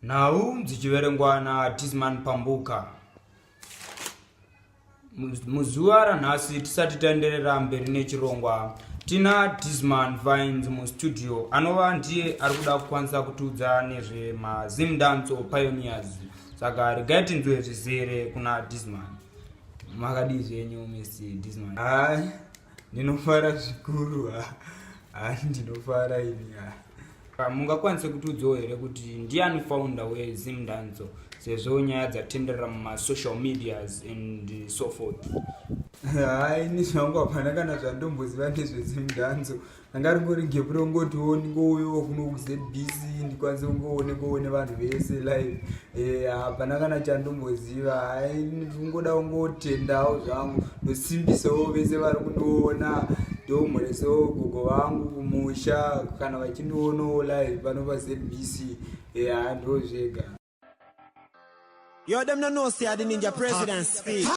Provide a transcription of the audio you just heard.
Nhau dzichiverengwa naTisman Pambuka. Muzuva ranhasi tisati taenderera mberi nechirongwa tina Disman Vines mustudio anova ndiye ari kuda kukwanisa kutiudza nezvemaZimdanso Pioneers. Saka regai tinzwe zvizere kuna Disman. Makadii zvenyu Mr Disman? Hai, ndinofara zvikuru. Hai, ndinofara ini. Mungakwanise kutiudzawo here kuti ndiani founder weZimdanso sezvo nyaya dzatenderera mumasocial medias and so forth? Hai, ini zvangu hapana kana zvandomboziva nezveZimdanso. Anga ringori gepu rongotiwo ndingouyewo kuno kuZBC ndikwanise kungoone ngoone vanhu vese live. Hapana kana chandomboziva. Hai, ndingoda kungotendawo zvangu, ndosimbisawo vese vari kundiona, ndomhoresawo gogo vangu kumusha kana vachindionawo live pano paZBC. Ndo zvega. Yo, them no know say the ninja president speak.